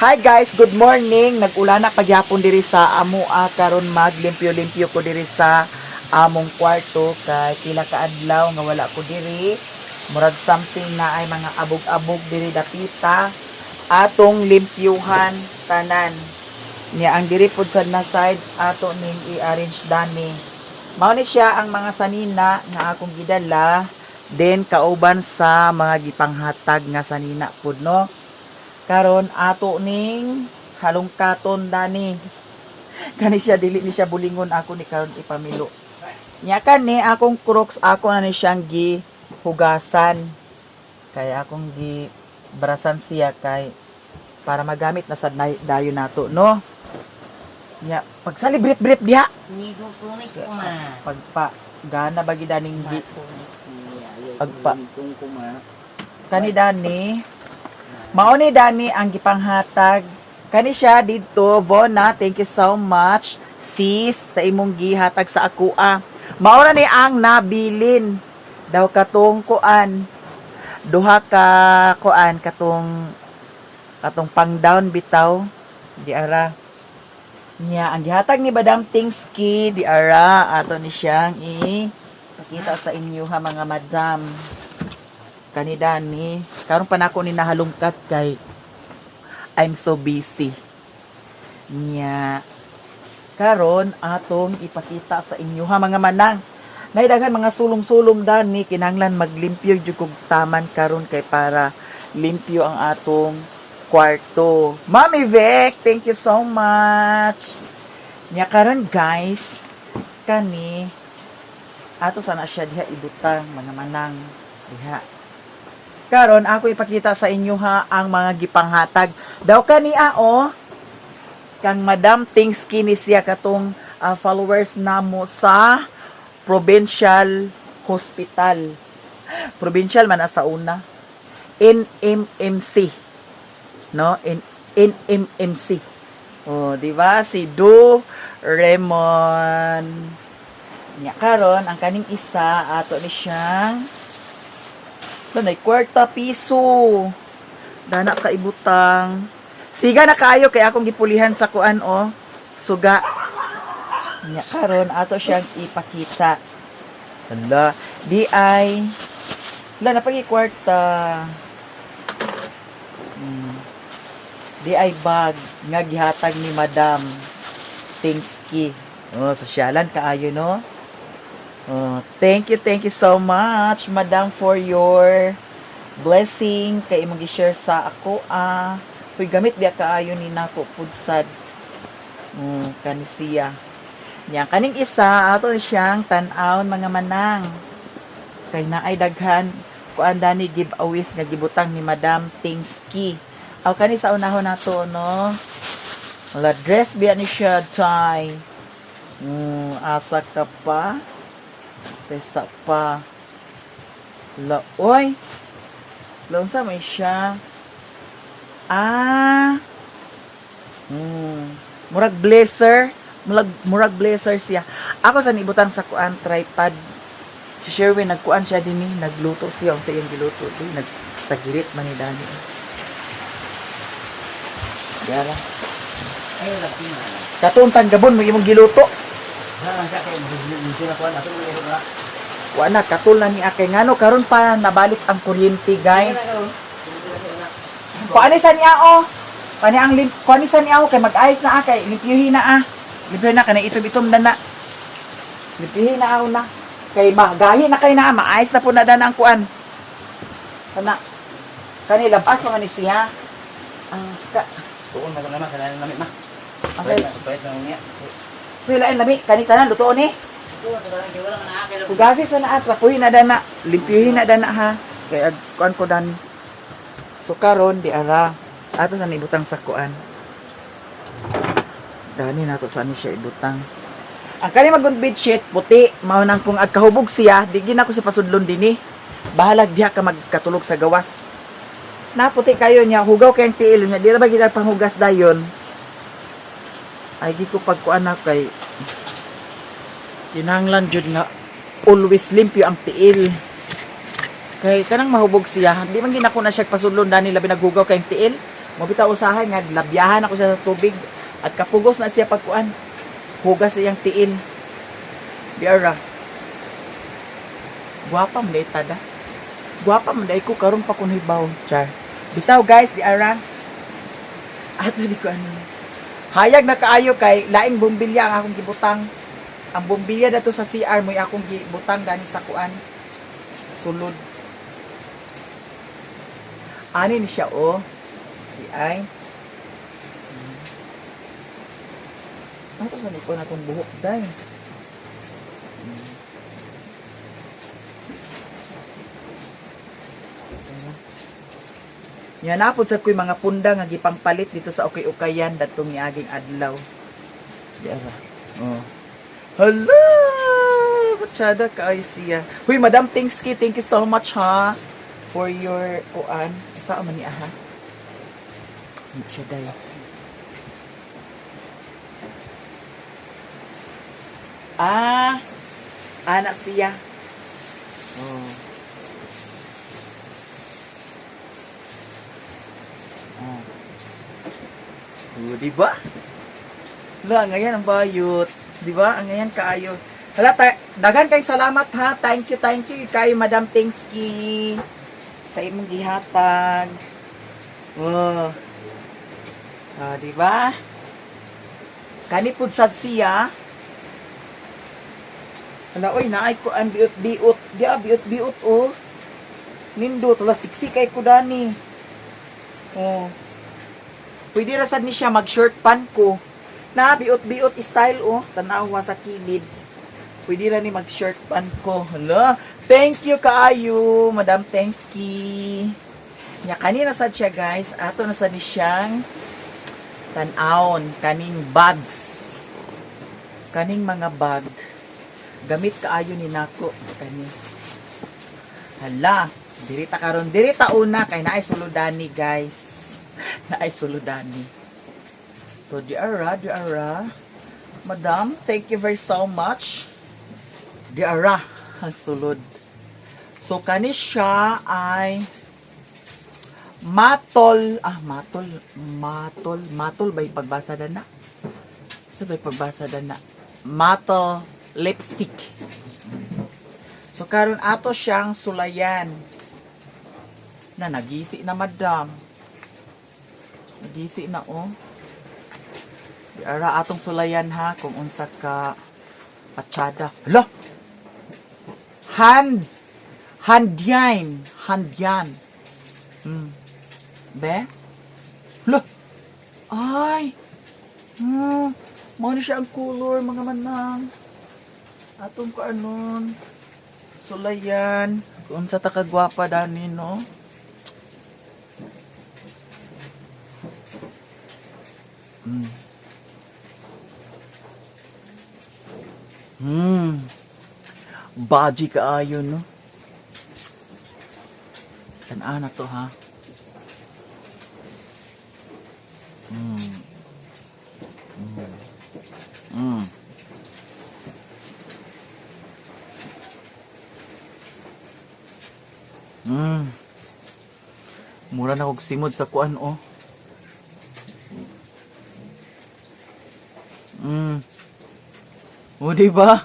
Hi guys, good morning. Nag-ulan na pagyapon diri sa amo karon maglimpyo-limpyo ko diri sa among kwarto kay pila ka adlaw nga wala ko diri. Murag something na ay mga abog-abog diri dapita atong limpyuhan tanan. Niya ang diri pud sa na side ato ning i-arrange dani. Mao ni siya ang mga sanina nga akong gidala, then kauban sa mga gipanghatag nga sanina pud, no. Karon ato ning halongkaton dani. Kani siya, dili ni siya bulingon, ako ni karon ipamilo. Nya kani akong Crocs, ako na ni siyang gihugasan. Kay akong gi brasan siya kay para magamit na sad dayon nato, no. Nya pag-celebrate brief diha. Nigo kunis ko ma. Pagpa gana bagi daning gi Pagpa. Kung kuma. Kani dani. Mao ni dani ang gipanghatag. Kani siya didto, Bona, thank you so much sis sa imong gihatag sa akoa. Mao ra ni ang nabilin. Daw katong kuan. Duha ka kuan katong katong pang down bitaw di ara. Nya ang gihatag ni Madam Tingsky di ara, ato ni siyang i pakita sa inyo ha, mga madam. Kani dani karon pa nako ni nahalungkat kay I'm so busy. Nya karon atong ipakita sa inyo ha, mga manang. Nay daghan mga sulom-sulom dani, kinahanglan maglimpyo jud kog taman karon kay para limpyo ang atong kwarto. Mami Vic, thank you so much. Nya karon guys, kani ato sana siya diha ibutang, mga manang, diha. Karon ako ipakita sa inyo ha ang mga gipanghatag. Daw kani oh kang Madam Tingsky ni siya katong followers namo sa Provincial Hospital. Provincial man sa una. NMMC. No? NMMC. Oh, di ba? Si Do Raymond. Nya karon ang kaning isa ato ni siyang Lanay kwarta piso. Dana ka ibutang. Siga na kaayo kay akong gipulihan sa kuan oh. Suga. Nya karon ato siyang ipakita. Hala, di ay wala na pagi kwarta. Di ay bag nga gihatag ni Madam Tingsky. Oh, sosyalan kaayo, no? Oh, thank you so much, Madam, for your blessing kay imong gi-share sa ako ah. Huy, gamit biya kaayo ni nako pudsad. Kani siya. Nya kaning isa ato ni siyang tan-awon, mga manang. Kay naay daghan kuan dani, giveaways nga gibutang ni Madam Tingsky. Aw, kani sa unahon nato, no. Wala, dress biya ni siya tay. Asa ka pa? Pesa pa. La, oy. La, unsa may siya? Ah. Murag blazer. Murag blazer siya. Ako sa nibutang sa kuan, tripod. Si Sherwin nagkuan siya din eh. Nagluto siya. Unsa iyang giluto di? Nagsagirit man ni Dani. Yara. Ay, lagi na. Katong tanggabon mo imong giluto. Ha, sa kay hindi na kuan ato mo na. Wa na katul na ni akay ngano karon pa nabalik ang kuryente, guys. Kuani sa niya oh. Kani ang lim kuani sa niya oh, kay mag-ayos na kay limpyuhin na ah. Limpyuhin na kanang itom-itom na na. Limpyuhin na aw na. Kay magahi na kay na maayos na po na dana ang kuan. Kana. Kani labas mga ni siya. Ang ka Tuon na naman kana namin ma. Okay. Pwede na niya. So ilain lami kani tanan luto ni. Tuon na kay wala man akay. Hugasi sa naa, trapuhin na dana, limpyuhin na dana ha. Kay kuan ko dan. So karon di ara ato sa ibutang sa kuan. Dani nato sa ni siya ibutang. Ang kani magong bedsheet puti, mao nang kung agkahubog siya, di gina ko si pasudlon dinhi. Bahalag diha ka magkatulog sa gawas. Naputi kayo niya, hugaw kayang tiil niya, di ra ba gid panghugas dayon. Ay gi ko pagkuan na kay kinahanglan jud nga always limpyo ang tiil. Kay kanang mahubog siya, di man ginako na siya pasudlon dani, labi naghugaw kayong tiil. Mo bitaw usahay nga labyahan ako siya sa tubig at kapugos na siya pagkuan. Hugas iyang tiil. Diara. Gwapa man day tada. Gwapa man day ko karon pa kun hibaw. Char. Bitaw guys, diara. Ato di ko ano. Hayag na kaayo kay laing bumbilya ang akong gibutang. Ang bumbilya dato sa CR mo'y akong gibutang dani sa kuan. Sulod. Ani ni siya oh. Di ay. Ato sa ni ko na tong buhok day. Nya napod sa ko'y mga punda nga gipampalit dito sa ukay-ukayan datong niaging adlaw. Di ara. Oh. Hala! Kutsada ka ay siya. Huy, Madam Tingsky, thank you so much ha for your kuan. Saan man ni aha? Hindi siya day. Ah, anak siya. Oh. Oh. Oh, di ba? La, ngayon ang bayot. Di ba? Ang ngayon kaayo. Hala, daghan kay salamat ha. Thank you kayo Madam Tingsky sa imong gihatag. Oh. Ah, di ba? Kani pud sad siya. Hala, oy, naay ko ang biot-biot. Di ah, biot-biot oh. Nindot, wala siksik kay ko dani. Oh. Pwede ra sad ni siya mag short pan ko. Na biot-biot style oh, tanawa sa kilid. Pwede ra ni mag short pan ko. Hala, thank you kaayo, Madam Thanksky. Nya kanina sad siya guys, ato na sad ni siyang tan-awon kaning bags. Kaning mga bag. Gamit kaayo ni nako kani. Hala, diri ta karon, diri ta una kay naay suludani guys. Naay suludani. So di ara, di ara. Madam, thank you very so much. Di ara ang sulod. So kani siya ay matol, ah matol, matol, matol ba yung pagbasa na? Sa ba yung pagbasa na? Matol lipstick. So karon ato siyang sulayan. Na nagisi na madam. Nagisi na oh. Di ara atong sulayan ha kung unsa ka patsada. Hala. Hand handyan, handyan. Be? Hala. Ay. Mao ni siya ang color mga manang. Atong ko anon. Sulayan. Kung sa takagwapa dani no. Baji kaayo no. Tan-an na to ha. Mura na kog simod sa kuan oh. O, di ba?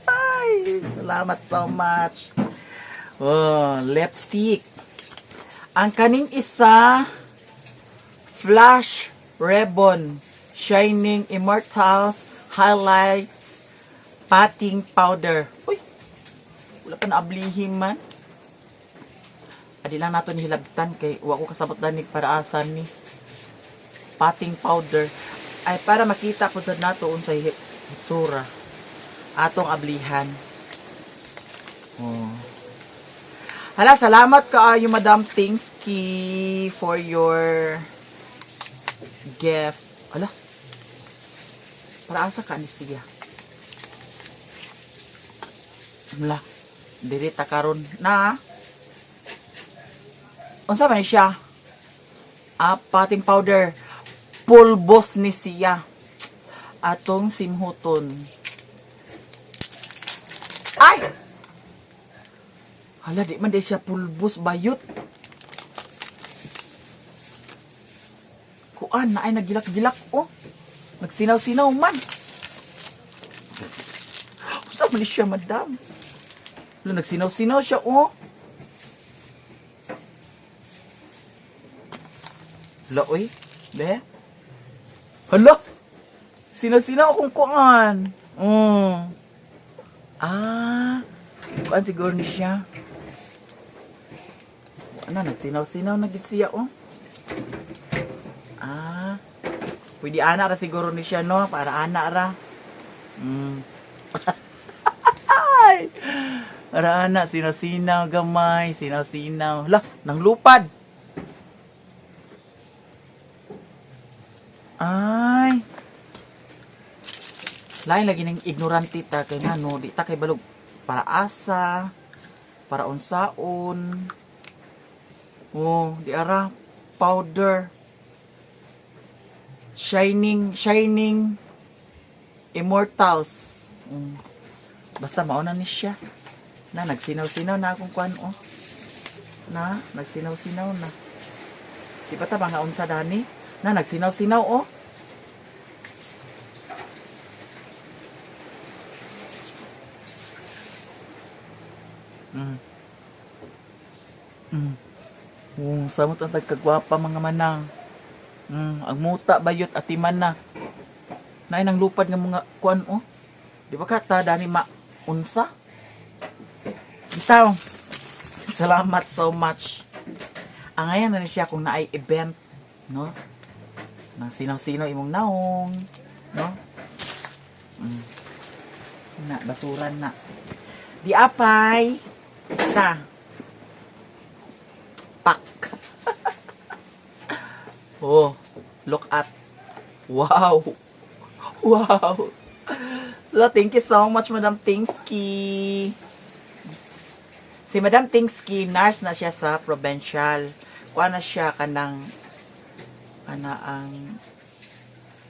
Ay, salamat so much. Oh, lipstick. Ang kaning isa, Flash Ribbon Shining Immortals Highlights Patting Powder. Uy, wala pa naablihim man. Adi lang nato ni hilabtan kay wa ko kasabot danig para asan ni patting powder ay para makita po sad nato unsay hitsura atong ablihan. Oh. Hala, salamat kaayo Madam Tingsky for your gift. Hala. Para asa ka ni siya? Hala. Diri ta karon na. Unsa man siya? Ah, potting powder. Pulbos ni siya. Atong simhuton. Ay! Hala, di man di siya pulbos bayot. kuan na ay nagilak-gilak oh. Nagsinaw-sinaw man. Unsa man ni siya, madam? Hala, nagsinaw-sinaw siya oh. Hala, oy. Be? Hala! Sinaw-sinaw akong kuan. Ah, kuan siguro ni siya. Ano, nagsinaw-sinaw na gid siya, oh. Ah, pwede ana ra siguro ni siya, no? Para ana ra. Ay! Para ana, sinaw-sinaw gamay, sinaw-sinaw. Lah, nang lupad. Ay. Lain lagi ning ignorante ta kay ngano di ta kay balog para asa, para unsaon. Oh, di ara powder. Shining, Shining Immortals. Basta mauna ni siya. Na nagsinaw-sinaw na akong kuan oh. Na nagsinaw-sinaw na. Di ba ta mga unsa dani? Na nagsinaw-sinaw oh. Oh, samot ang tagkagwapa mga manang. Ang muta bayot atiman na. Naay nang lupad nga mga kuan oh. Di ba ka ta dani ma unsa? Bitaw. Salamat so much. Ang ngayon na ni siya kung naay event, no? Nang sinaw-sinaw imong naong, no? Na basuran na. Di apay isa. Pak. Oh, look at. Wow. Wow. La, thank you so much, Madam Tingsky. Si Madam Tingsky, nurse na siya sa provincial. Kuha na siya kanang kana ang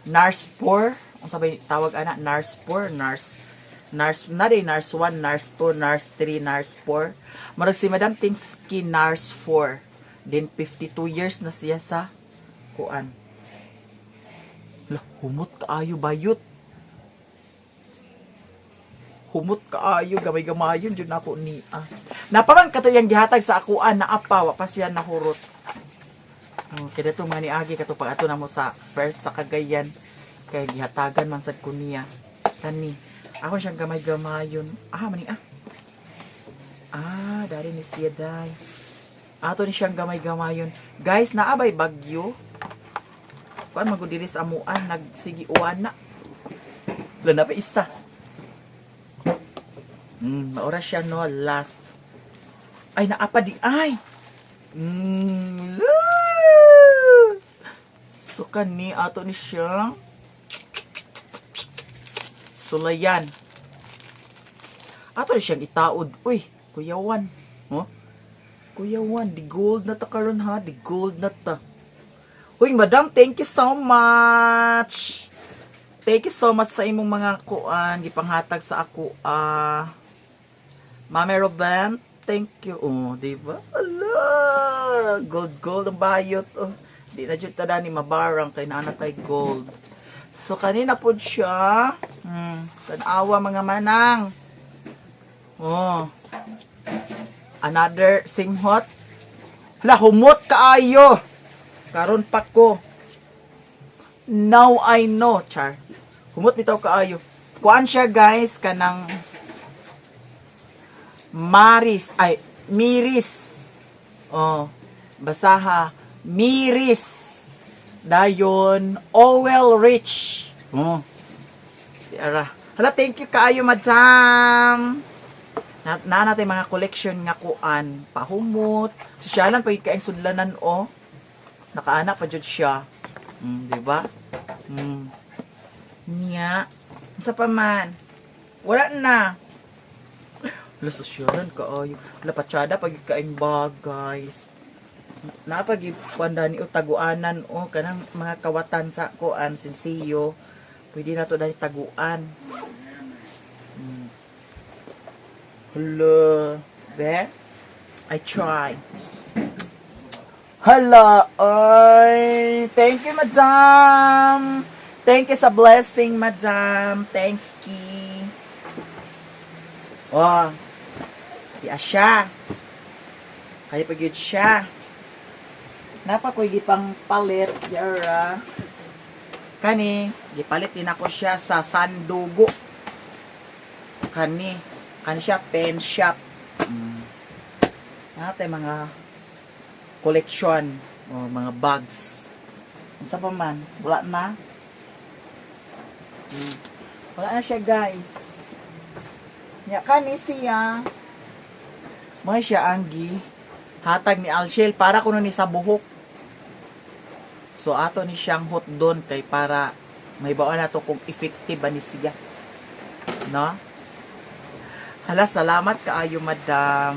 nurse 4. Ang sabay tawag ana, nurse 4, nurse nurse na day, nurse 1, nurse 2, nurse 3, nurse 4. Murag si Madam Tingsky nurse 4. Then 52 years na siya sa kuan. Lah, humot kaayo bayot. Humot kaayo gamay-gamayon jud nako ni ah. Napaman kato yang gihatag sa akuan na apa wa pa siya nahurot. Oh, kaya dato mga niagi kato pag ato namo sa first sa Cagayan kay gihatagan man sad ko niya. Kani ako siyang gamay-gamayon. Ah, mani ah. Ah, dari ni siya day. Ato ni siyang gamay-gamayon. Guys, naabay bagyo. Kuan man gud diri sa amuan nagsigi uwan na. Wala na pa isa. Maura siya no last. Ay naapa di ay. So kani ato ni siya. Sulayan. Ato ni siyang itaod. Uy, Kuya Juan. Oh? Kuya Juan, di gold na ta karon ha, di gold na ta. Uy, madam, thank you so much. Thank you so much sa imong mga kuan gipanghatag sa ako. Ah. Mame Roben, thank you. Oh, di ba? Ala, gold gold ang bayot. Oh. Di na jud ta dani mabarang kay naa na tay gold. So kanina pod siya. Tanawa mga manang. Oh. Another simhot. Hala, humot kaayo. Karon pa ko. Now I know, char. Humot bitaw kaayo. Kuan siya guys kanang Maris ay Miris. Oh, basaha Miris. Dayon Owel Rich. Oh. Di ara. Hala, thank you kaayo, madam. Na, na natin mga collection nga kuan, pahumot. Sosyalan pa gyud kaayong sudlanan oh. Nakaana pa jud siya. Di ba? Nya. Unsa pa man? Wala na. Hala, sosyalan kaayo. Hala, patsada pag kaayong bag, guys. Napag kuan dani o taguanan o kanang mga kawatan sa kuan sinsiyo. Pwede na to dani taguan. Hala, be? I try. Hala, ay. Thank you, madam. Thank you sa blessing, madam. Thanks, Ki. Oh. Di siya. Kaya pag yun siya. Napa ko'y gipang palit, yara. Kani, gipalit din ako siya sa Sandugo. Kani, kani siya pen shop. Nate mga collection o mga bags. Unsa pa man, wala na. Wala na siya, guys. Nya kani siya. Mo siya ang gi hatag ni Alshel para kuno ni sa buhok. So ato ni siyang hotdon kay para may baon nato kung effective ba ni siya. No? Hala, salamat kaayo, madam.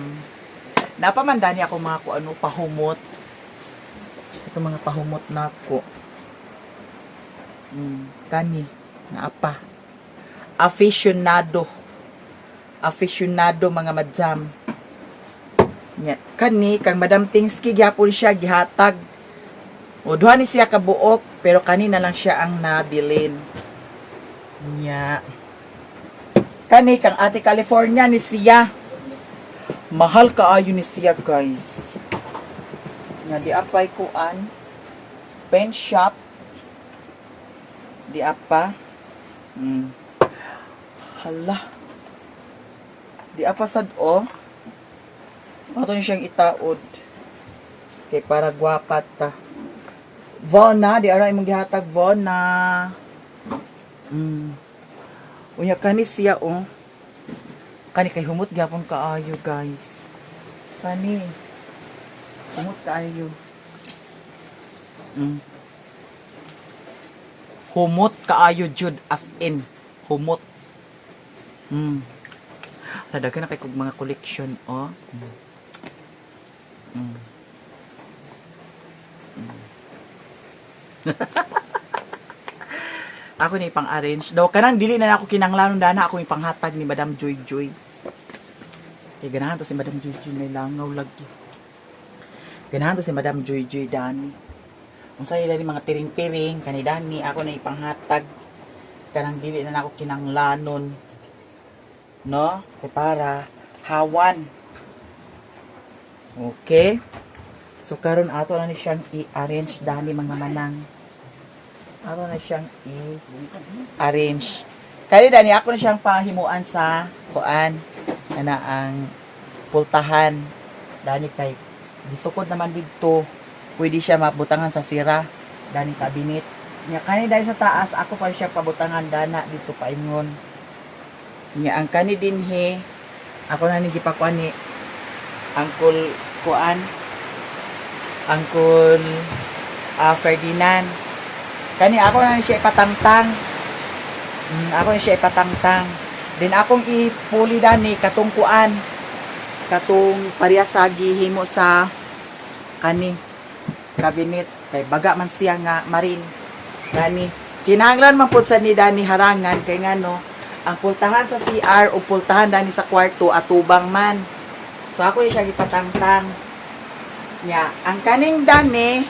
Napamanda niya ako mga ko ano, pahumot. Ito mga pahumot na ako. Kani, naapa. Aficionado. Aficionado, mga madam. Nya, kani kang Madam Tingsky gyapon siya gihatag. O duha ni siya kabuok pero kani na lang siya ang nabilin. Nya. Kani kang Ate California ni siya. Mahal kaayo ni siya, guys. Nga di apay kuan pen shop. Di apa. Hala. Di apa sad oh. Ato ni siyang itaod. Kay para gwapat ta. Vona, di ara imong gihatag, Vona. Unya kani siya oh. Kani kay humot gyapon kaayo, guys. Kani. Humot kaayo. Humot kaayo jud, as in. Humot. Daghan na kay kog mga collection oh. Ako ni ipang-arrange. Daw kanang dili na ako kinanglanon dana ako ipanghatag ni Madam Joy Joy. Kay ganahan to si Madam Joy Joy, may langaw lagi. Ganahan to si Madam Joy Joy dani. Unsa ila ni mga tiring-tiring kani dani ako na ipanghatag. Kanang dili na nako kinanglanon. No? Kay para hawan. Okay? So karon ato na ni siyang i-arrange dani, mga manang. Ato na siyang i-arrange. Kaya dani ako na siyang pahimuan sa kuan ana ang pultahan dani kay gisukod naman didto, pwede siya mabutangan sa sira dani cabinet nya. Kani dahil sa taas ako pa siya pabutangan dana dito paingon nya. Ang kani dinhi ako na ni gipakuan ni Uncle kuan, Uncle Ferdinand. Kani ako na ni siya ipatangtang. Ako ni siya ipatangtang. Din akong ipuli dani katong kuan, katong parehas sa gihimo sa kani cabinet kay baga man siya nga marin dani. Kinahanglan man pud sa ni dani harangan kay ngano ang pultahan sa CR o pultahan dani sa kwarto atubang man. So ako ni siya gipatangtang. Nya, ang kaning dani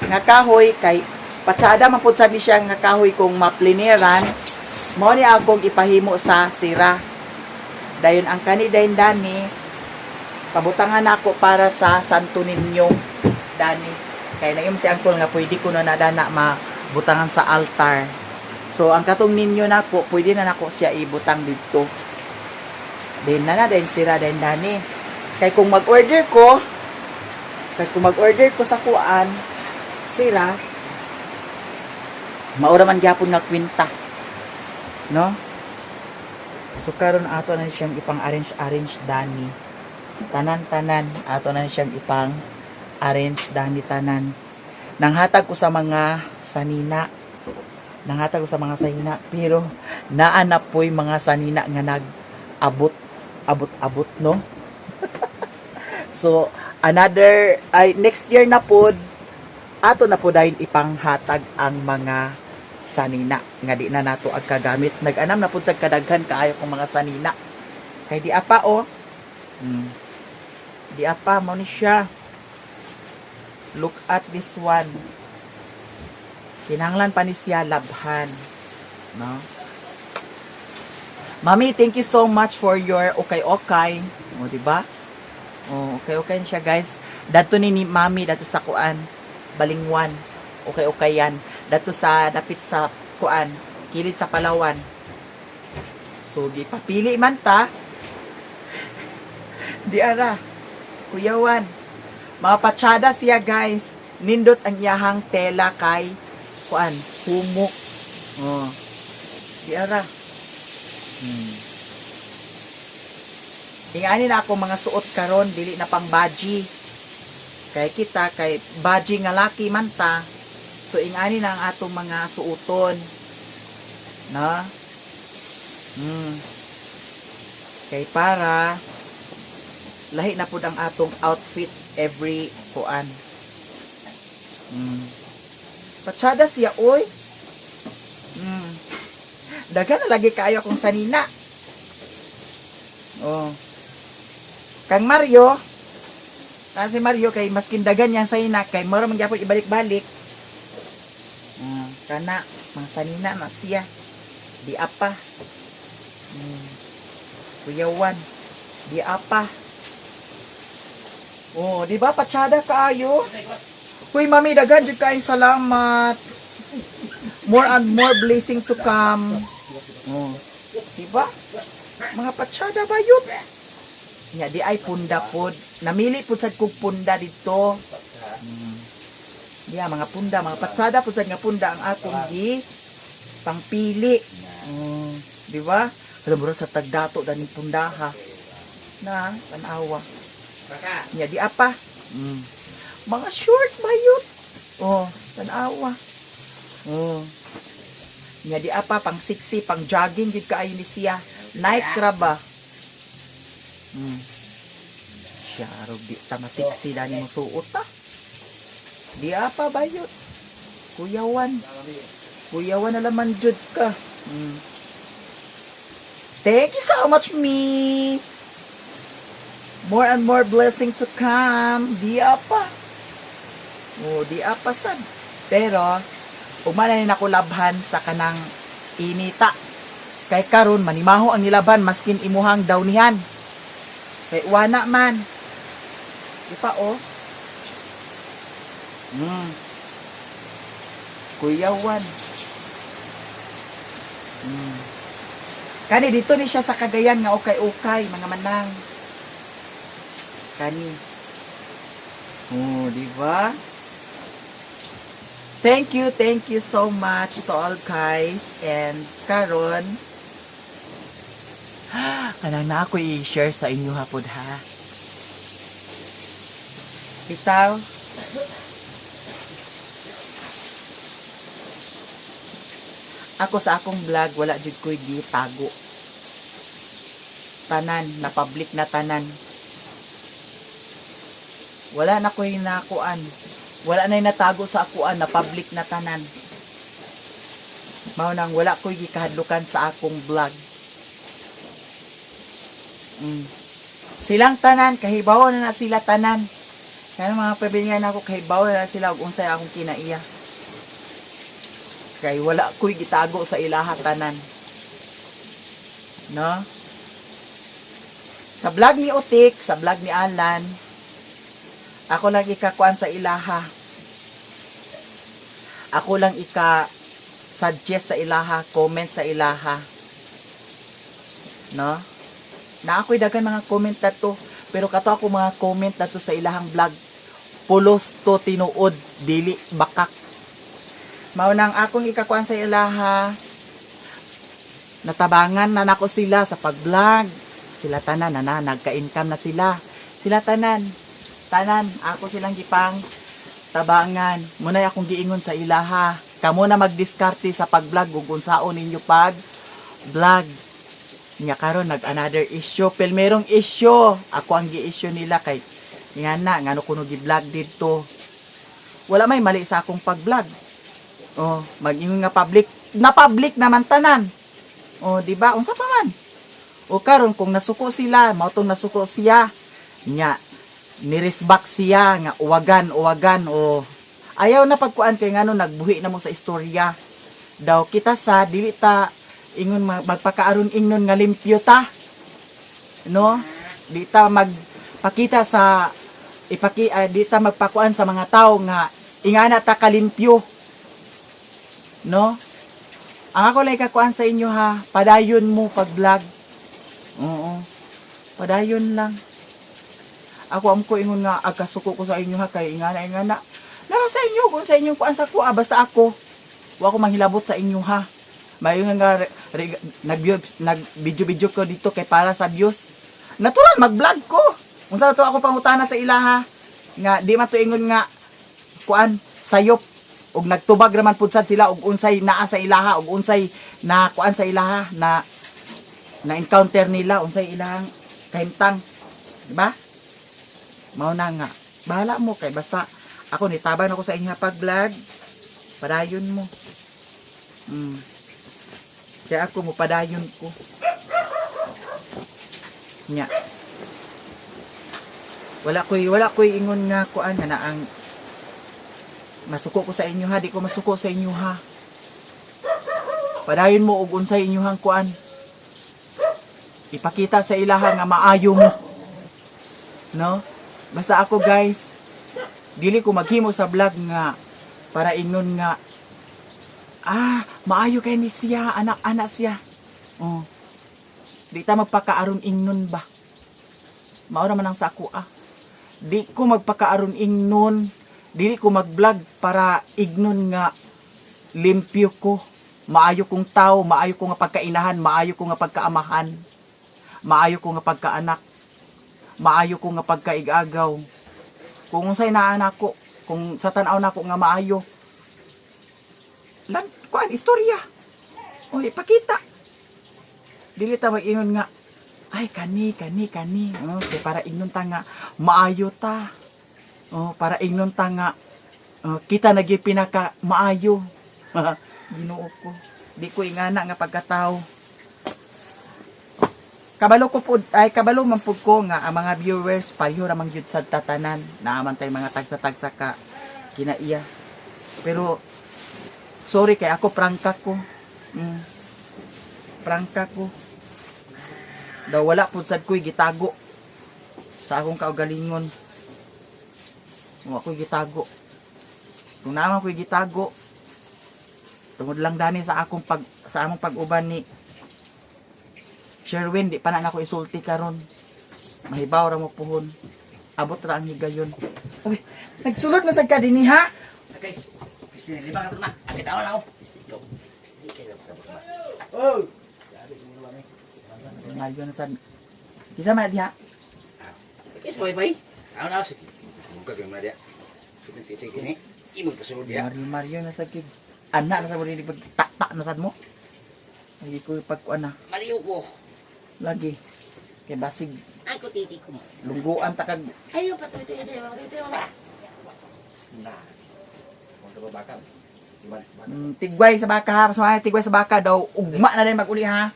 nga kahoy kay patsada man pud sa ni siya nga kahoy kung mapliniran mao ni akong ipahimo sa sira. Dayon ang kani dayon dani pabutangan nako para sa Santo Niño dani. Kay naim si Uncle nga pwede ko na dana mabutangan sa altar. So ang katong ninyo nako pwede na nako siya ibutang didto. Then na na din sira din dani. Kay kung mag-order ko sa kuan sira maura man gyapon nga kwinta. No? So karon ato na siyang ipang-arrange arrange dani. Tanan-tanan ato na siyang ipang-arrange dani tanan. Nanghatag ko sa mga sanina. Nanghatag ko sa mga sanina pero naa na po'y mga sanina nga nag-abot abot abot, no? So another ay next year na pod ato na po dahil ipanghatag ang mga sanina nga di na nato ang kagamit. Nag-anam na pud sa kadaghan kaayo kong mga sanina kay di apa oh. Di apa mao ni siya. Look at this one. Kinahanglan pa ni siya labhan. No? Mami, thank you so much for your ukay-ukay. O, di ba? O, ukay-ukay siya, guys. Dato ni Mami, dato sa kuan. Balingwan. Okay-okay yan. Dato sa, dapit sa kuan. Kilid sa Palawan. So, gipapili man ta. Di ara. Kuyawan. Mga patsada siya, guys. Nindot ang iyahang tela kay kuan, humok. Oh. Di ara. Ingani na ako mga suot karon, dili na pang baji. Kay kita kay baji nga laki man ta. So ingani na ang atong mga suoton. Na? Kay para lahi na pud ang atong outfit every kuan. Patsada siya, oy. Dagan na lagi kaayo akong sanina. Oh. Kang Mario, kasi Mario kay maskin dagan yang sanina kay mura man gyapon ibalik-balik. Kana mga sanina na siya. Di apa. Kuyawan. Di apa. Oh, di ba patsada kaayo? Huy, Mami, daghan jud kaayong salamat. More and more blessing to come. Oh. Di ba? Mga patsada ba yun? Nya di ay punda pod. Namili pud sad kog punda dito. Diya mga punda, mga patsada pud sad nga punda ang akong gi pangpili. Oh, di ba? Alam mo sa tagdato daning pundaha. Na, tanawa. Nya di apa? Mga short bayot. Oh, tanawa. Oh. Nya di apa pang sexy, pang jogging gid kaayo ni siya. Nike ra ba? Siya rog di ta masiksi dani mo suot ta. Di apa bayot. Kuyawan. Kuyawan na laman jud ka. Thank you so much, me. More and more blessing to come. Di apa. Oh, di apa sad. Pero, ugma na nako labhan sa kanang inita. Kay karon manimaho ang nilaban maskin imuhang downihan. Kay wana man. Di pa oh. Kuyawan. Kani dito ni siya sa Cagayan nga ukay-ukay mga manang. Kani. Oh, di ba? Thank you so much to all guys. And karon, kanang na ako i-share sa inyo hapod ha. Bitaw. Ako sa akong vlog, wala jud ko'y gitago. Tanan, na public na tanan. Wala na ko'y nakuan. Wala na natago sa akuan, na public na tanan. Mao nang wala ko'y gikahadlukan sa akong vlog. Silang tanan, kahibaw na na sila tanan. Kaya mga pabilingan ako, kahibaw na na sila ug unsay akong kinaiya. Kay wala ko'y gitago sa ilaha tanan. No? Sa vlog ni Otik, sa vlog ni Alan, ako lang ikakuan sa ilaha. Ako lang ika suggest sa ilaha, comment sa ilaha. No? Na ako'y daghan mga comment na to, pero kato ako mga comment na to sa ilahang vlog. Pulos to tinuod, dili bakak. Mao nang akong ikakuan sa ilaha. Natabangan na nako sila sa pag-vlog. Sila tanan na, na nagka-income na sila. Sila tanan. Tanan, ako silang gipang tabangan. Muna'y akong giingon sa ilaha. Kamo na magdiskarte sa pag-vlog ug unsaon ninyo pag vlog. Nya karon nag another issue, pero merong issue. Ako ang gi-issue nila kay nga na ngano kuno gi-vlog didto. Wala may mali sa akong pag-vlog. Oh, mag-ingon nga public, na public naman tanan. Oh, di ba? Unsa pa man? O karon kung nasuko sila, mao tong nasuko siya. Nya Niresback siya nga uwagan uwagan o ayaw na pagkuan kay ngano nagbuhi na mo sa istorya daw. Kita sa dili ta ingon magpakaaron ingnon nga limpyo ta, no? Di ta magpakita sa ipaki di ta magpakuan sa mga tao nga ingana ta kalimpyo, no? Ang ako lang ikakuan sa inyo ha, padayon mo pag vlog. Oo, padayon lang. Ako am ko ingon nga agkasuko ko sa inyo ha, kay ingana ingana nara sa inyo kung sa inyong kuan sa kuha. Basta ako, wa ko manghilabot sa inyo ha. Mayo nga nga nag nag video video ko dito kay para sa views. Natural mag-vlog ko. Unsa na to ako pangutana sa ilaha nga di man to ingon nga kuan sayop og nagtubag raman pud sad sila og unsay naa sa ilaha og unsay na kuan sa ilaha na na encounter nila, unsay ilahang kahimtang, di ba? Mao na nga bahala mo kay basta ako nitaban ako sa inyo pag vlog. Padayon mo. Kaya ako mo padayon ko nya. Wala ko'y ingon nga kuan nga na ang masuko ko sa inyo ha. Di ko masuko sa inyo ha. Padayon mo og unsay inyuhang kuan. Ipakita sa ilaha nga maayo mo, no? Basta ako, guys, dili ko maghimo sa vlog nga para ingon nga maayo kay ni siya, anak-anak siya. Oh, di ta magpakaaron ingnon ba. Mao ra man ang sa ako ah. Di ko magpakaaron ingnon. Dili ko mag-vlog para ignon nga limpyo ko, maayo kong tao, maayo ko nga pagkainahan, maayo ko nga pagkaamahan, maayo ko nga pagkaanak, maayo ko nga pagkaigagaw. Kung unsay naa nako, kung sa tan-aw nako nga maayo lang kuan istorya o ipakita. Dili ta mag-ingon nga ay kani kani kani, oh, kay para ingnon ta nga maayo ta. Oh, para ingnon ta nga, oh, kita na gyud pinaka maayo. Ginoo ko, di ko ingana nga pagkatao. Kabalo ko pud ay kabalo man pud ko nga ang mga viewers pareho ra man gyud sad tatanan. Naa man tay mga tagsa-tagsa ka kinaiya, pero sorry kay ako prangka ko. Prangka ko daw. Wala pud sad ko'y gitago sa akong kaugalingon. Wa ko'y gitago. Kung naa man ko'y gitago, tungod lang dani sa akong pag sa among pag-uban ni Sherwin, di pa na nako isulti karon. Mahibaw ra mo puhon. Abot ra ang higayon. Uy, nagsulod na sad ka dinhi ha. Okay. Christine, lima ka na. Akit ako na ako. Ikaw. Di kayo sa ma. Oh. Ngayon na sad. Kisa man na diha? Yes, bye bye. Ako na ako. Sige. Muka kayo na diya. Sige, sige, kini. Imo kasulod diya. Mario Mario na sad kig. Ana na sa mo dili pag tak na sad mo. Lagi ko pagkuan na. Maliw ko. Lagi. Kay basig Ako titi ko. lungguan ta kag Ayo pa tuyo tuyo tuyo tuyo tuyo. Na. Kung ba baka. Iban. Tigway sa baka ha. Mas tigway sa baka daw. Ugma na rin mag-uli ha.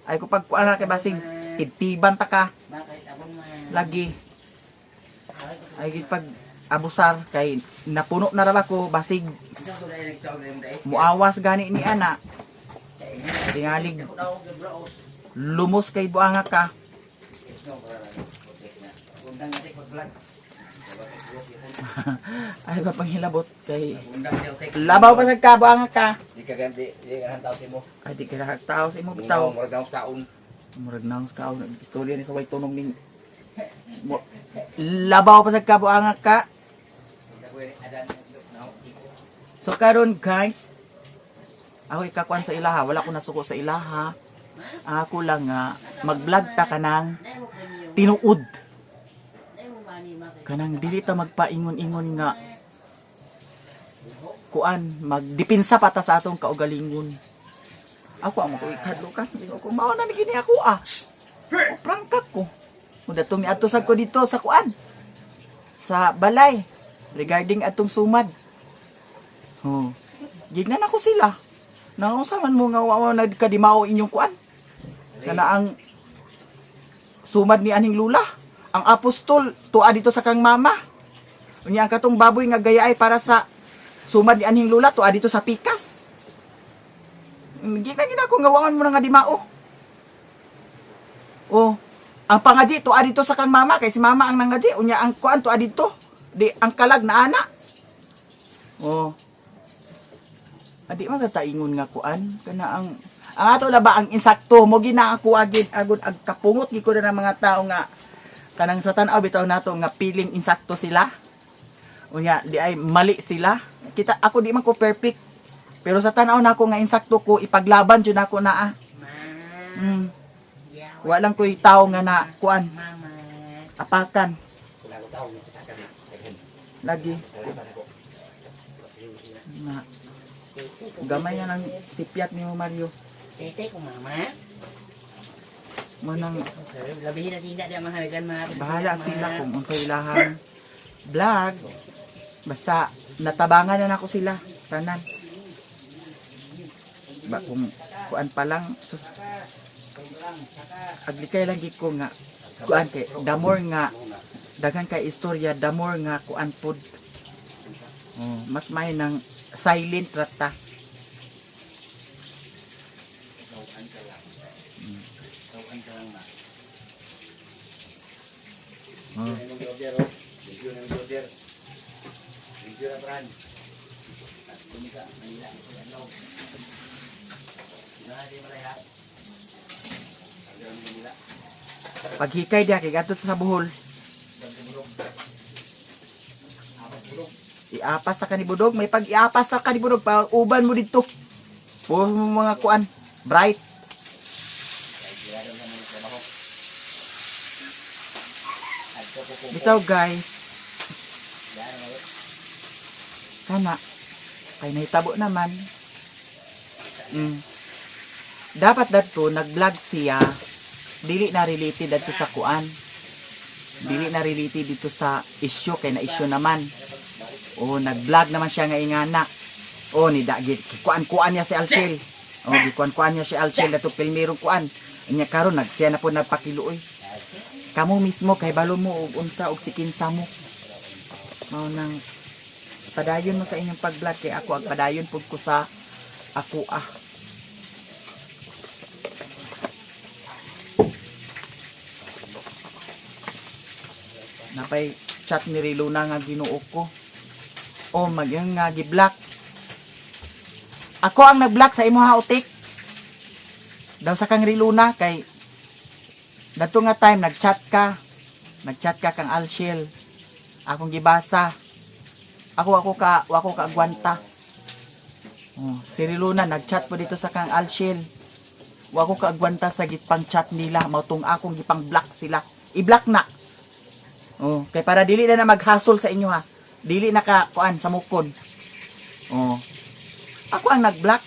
Ay ko pagkuan na kay basig tibtiban ta ka. Bakit ako ma? Lagi. Ay gid pag abusar kay napuno na ra ba ko basig muawas gani ni ana. Tingalig lumos kay buanga ka. Ay ba panghilabot kay labaw pa sa ka buanga ka. Di ka ganti, di ka tao sa imo. Ay di ka tao sa imo bitaw. Murag daw sa taon. Murag naos ka istorya ni sa way tunog ning labaw pa sa ka buanga ka. So karon, guys, ako ikakuan sa ilaha, wala ko nasuko sa ilaha. Ako lang nga mag-vlog ta kanang tinuod. Kanang dili ta magpaingon-ingon nga kuan, magdipinsa pa ta sa atong kaugalingon. Ako ang ko ikadlo ka, ko mao na gini ako ah. O, prangka ko. Kung datong niadto sad ko dito sa kuan. Sa balay regarding atong sumad. Oh. Gignan ako sila. Naunsa man mo nga wa nagkadimao inyong kuan? Kana ang sumad ni aning lula. Ang apostol tuwa dito sa kang mama. Unya ang katong baboy nga gayaay para sa sumad ni anhing lula tuwa dito sa pikas. Gina gina ko nga wangon mo na nga di mao. Oh, ang pangaji tuwa dito sa kang mama kay si mama ang nangaji, unya ang kuan tuwa dito. Di ang kalag na ana. Oh. Adi man sa taingon nga kuan kana ang ato na ba ang insakto mo gina ako agid agud ag kapungot gid ko na ng mga tao nga kanang sa tan-aw bitaw nato nga piling insakto sila. Unya di ay mali sila. Kita ako di man ko perfect. Pero sa tan-aw nako nga insakto ko, ipaglaban jud nako naa. Walang ko'y tao nga na kuan apakan lagi na gamay na ng sipyat ni mo, Mario. Tete ko mama. Mo nang Labihin na sila di ang mahalagan ma. Bahala sila kung unsay ilahang vlog. Basta natabangan na nako sila tanan. Ba kung kuan pa lang sus, aglikay lang gid ko nga kuan kay the more nga daghan kay istorya, the more nga kuan pod. Oh, mas may nang silent rata. Oh. Paghikay diha kay gadto sa Bohol. Iapas ta kani budog, may pag iapas ta kani budog pa uban mo didto. Puro mo mga kuan, bright. Bitaw, guys. Kana kay nahitabo naman. Dapat dadto nag-vlog siya, dili na related dadto sa kuan. Dili na related dito sa issue kay na issue naman. O nag-vlog naman siya nga ingana. O ni dagit kuan-kuan niya si Alshel. O gikuan-kuan niya si Alshel dato pilmirong kuan. Nya karon nagsiya na po nagpakiluoy. Kamo mismo kay balo mo og unsa og sikinsa mo. Mao nang padayon mo sa inyong pag-vlog kay ako ag padayon pud ko sa ako ah. Napay chat ni Riluna nga Ginoo ko. O magyang nga gi-block. Ako ang nag-block sa imo ha, utik. Daw sa kang Riluna kay dato nga time nag-chat ka. Nag-chat ka kang Alshel. Akong gibasa. Ako ka agwanta. Oh, si Riluna nag-chat po dito sa kang Alshel. Wa ko kaagwanta sa gipang chat nila, mao tong akong gipang block sila. I-block na. Oh, kay para dili na na maghasol sa inyo ha. Dili na ka kuan sa mukon. Oh. Ako ang nag-block.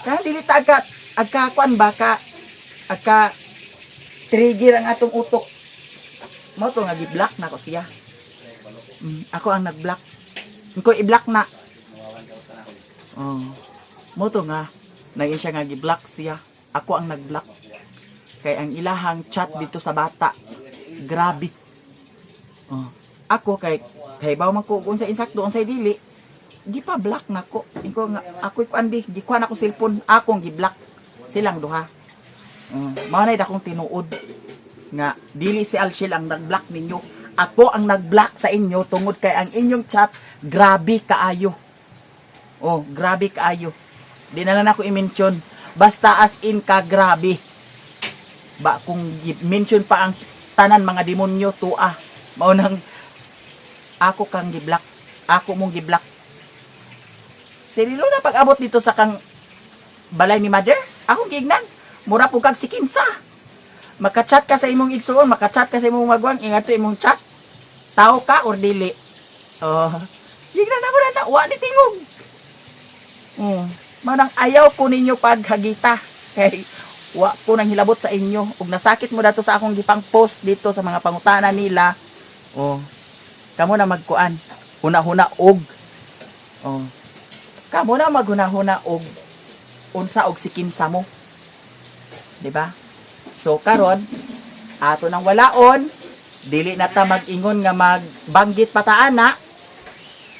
Kaya dili ta agka agka kuan ba ka agka trigger ang atong utok. Mao to nga gi-block na ko siya. Ako ang nag-block. Ko i-block na. Oh. Mo to nga nain siya nga gi-block siya. Ako ang nag-block. Kay ang ilahang chat dito sa bata, grabe. Oh. Ako kay kay baw man ko kung sa insakto unsay dili, gipa block na ko. Inko nga ako kuan di, gikuan ako cellphone, akong gi-block silang duha. Mao na akong tinuod nga dili si Alshel ang nag-block ninyo. Ako ang nag-block sa inyo tungod kay ang inyong chat grabe kaayo. Oh, grabe kaayo. Di na lang ako i-mention. Basta as in ka grabe. Ba kung i-mention pa ang tanan mga demonyo tua. Mao nang ako kang gi-block. Ako mong gi-block. Si Luna pag abot dito sa kang balay ni mother, akong giignan. Mura po kag sikinsa. Makachat ka sa imong igsuon, makachat ka sa imong magwang, ingat to imong chat. Tao ka or dili. Oh. Gignan ako na na, wa ni tingog. Manang ayaw ko ninyo paghagita. Kay wa ko nang hilabot sa inyo. Ug nasakit mo dato sa akong gipang post dito sa mga pangutana nila. Oh. Kamo na magkuan. Huna-huna og. Oh. Kamo na maghuna-huna og unsa og sikinsa mo. Di ba? So karon ato nang walaon. Dili na ta mag-ingon nga magbanggit pa ta ana.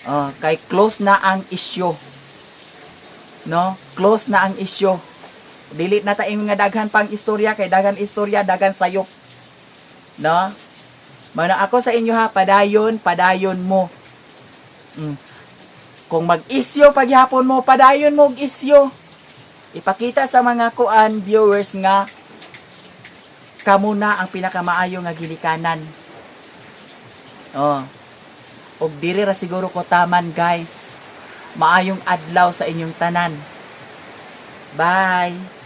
Oh, kay close na ang issue. No? Close na ang issue. Dili na ta ingon nga daghan pang istorya kay daghan istorya, daghan sayop. No? Mana ako sa inyo ha, padayon, padayon mo. Kung mag-isyo paghapon mo, padayon mo og isyo. Ipakita sa mga kuan viewers nga kamo na ang pinakamaayo nga ginikanan. Oh. Og diri ra siguro ko taman, guys. Maayong adlaw sa inyong tanan. Bye.